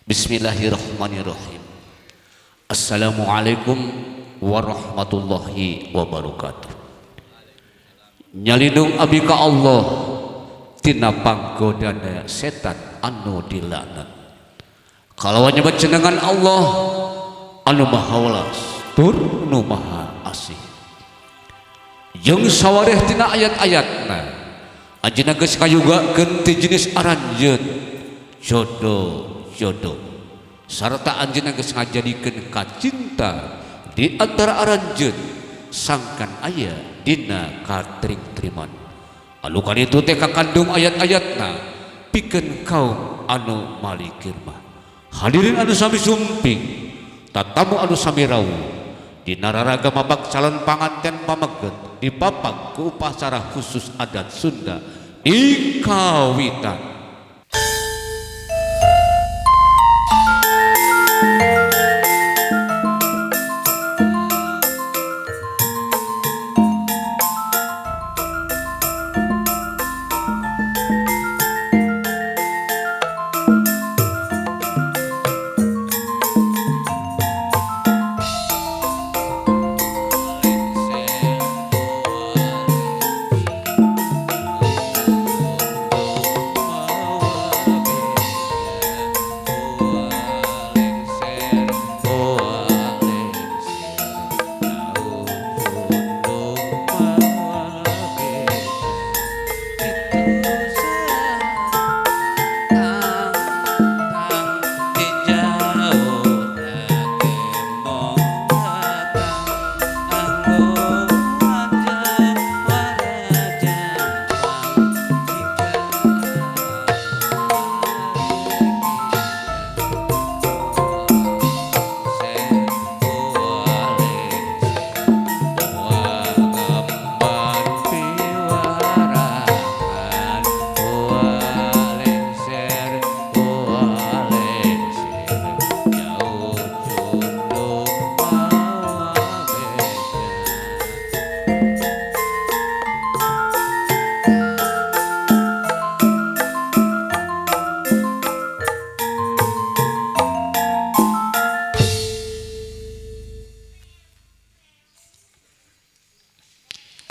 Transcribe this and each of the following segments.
Bismillahirrahmanirrahim. Assalamualaikum warahmatullahi wabarakatuh. Nyalindung abdi ka Allah tina panggodana setan anu dilaknat. Kalawan nyebut jenengan Allah anu maha welas tur nu maha asih. Jeung sawareh tina ayat-ayatna anjeunna geus ngayugakeun ti jenis aranjeun jodoh-jodoh sarta anjeunna geus ngajadikeun kacinta di antara aranjeun sangkan aya dina katring-triman. Anu kaditu teh kakandung ayat-ayatna pikeun kaum anu malikir mah. Hadirin anu sami sumping, tatamu anu sami rawuh dina raraga mabak calon panganten pameget dipapag ku upacara khusus adat Sunda di Kawitan.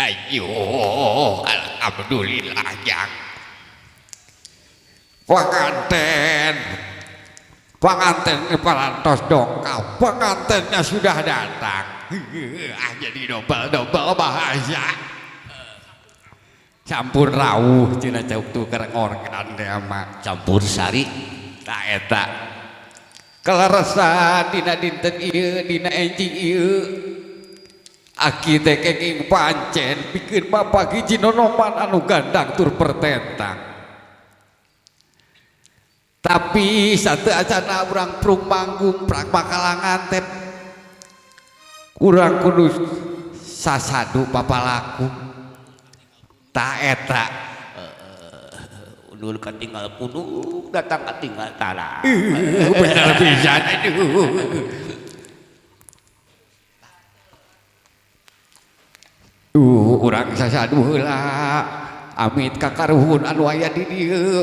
Ayo, alhamdulillah yang pengantin, pengantin parantos dongkap, pengantinnya sudah datang. Jadi dobel-dobel bahasa. Campur rawuh cina cau tuker ngorgan teh mah. Campur sari. Tak eta. Kaleresan dina dinten ieu, dina enjing ieu. Aki teh kenging pancen pikeun bapak hiji nonoman anu gandang tur pertentang. Tapi satu acana urang prung manggung prak makalangan teh urang kudu sasadu papalaku. Ta eta Undur katinggal punuk datang katinggal tara. Bener pisan aduh. Urang sasadu heula amit ka karuhun anu aya di dieu.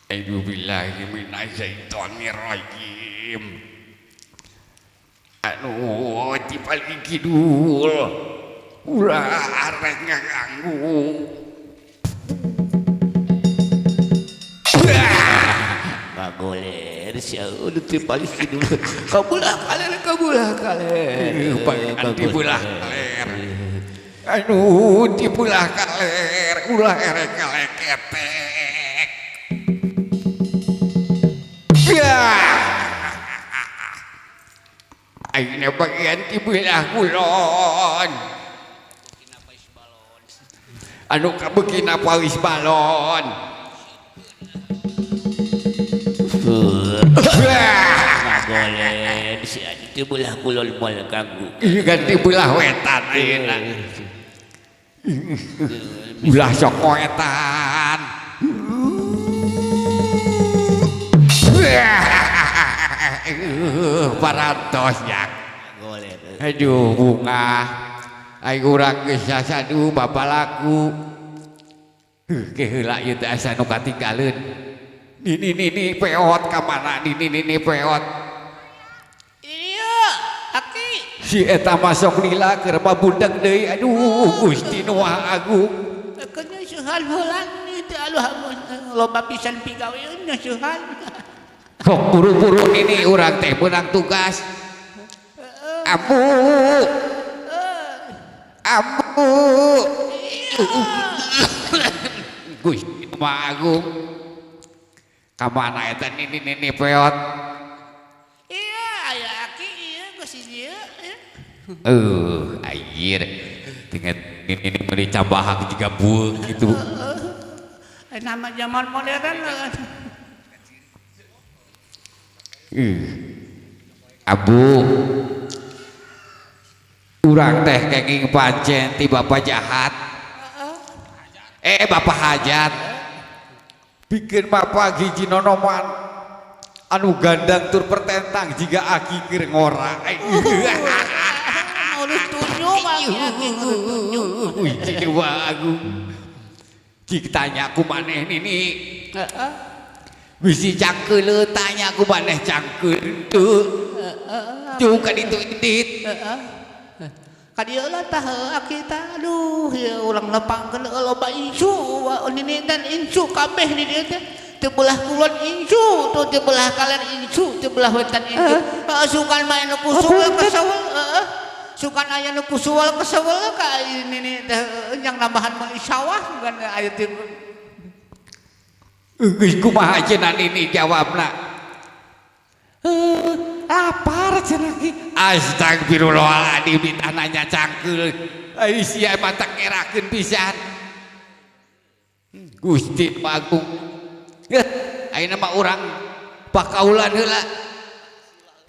A'udzubillahi minasyaitonirrajim. Anu ti paling kidul ulah arek ngaganggu. Ngagoler sia udah ti paling kidul. Kabulah kaler, kabulah kaler. Dibulah kaler. Anu dibulah kaler, ulah erek kaleketek. Ayeuna bagian tibelah kulon. Anu kabeukina pawis balon. Ngagoler sia tibelah kulon moal ganggu. Ieu ganti belah wetan ayeuna. Belah sok wetan. Parantos ya. Aduh bunga. Ai urang geus sasadu bapalaku. Heuh ke heula ieu teh asa nu katinggaleun. Nini nini peot ka mana nini nini peot. Iya, aki. Si eta masuk lila keur mabundeg deui, aduh Gusti nu Maha Agung. Kena seuhan heulan teh aduh loba pisan pigaweun seuhan. Sok buru-buru ini urang teh meunang tugas. Ambu. Ambu. Gusti nu Maha Agung. Ka mana eta nini nini peot? Iya, aya aki ieu geus ieu. Anjir. Tinggal nini nini meuli cambahak juga bueung gitu. Nama zaman modern. Abu. Urang teh kenging pancen ti bapak jahat. Bapak hajat. Bikin bapak hiji nonoman anu gandang tur pertentang jiga aki keur ngora. Ngurus tunjuk aki aki ngurus tunjuk. Wih, cik Agung. Cik tanya ku maneh nini. Heeh. Bisi cangkeul tanya ku maneh cangkeul teu. Cung ka ditu indit. Heeh. Ka dieu lah tah aki tah aduh ieu urang nepangkeun loba insu nini dan insu kabeh di dieu teh. Teu belah kulon insu tuh teu belah kaler insu teu belah wetan insu. Heeh sukan mah anu kusuwel kesewel heeh. Sukan aya nu kusuwel kesewel ka nini teh yang nambahan meuli sawah bukan aya teu. Geus kumaha cenah nini jawabna? Lapar cenah ki. Astagfirullahaladzim ditananya cangkeul. Ai sia mah tak ngerakeun pisan. Gusti Agung. Ayeuna mah urang pakaulan heula.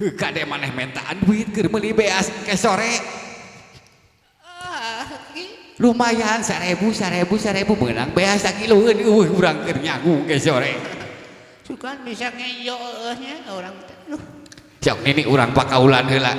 Heuh kade maneh mentaan duit keur meuli beas ke sore. Lumayan 1000 1000 1000 meunang beas sakiloeun eueuh urang keur nyagung ke sore. Sukan bisa ngeyo nya urang teh. Sok nini urang pakaulan heula.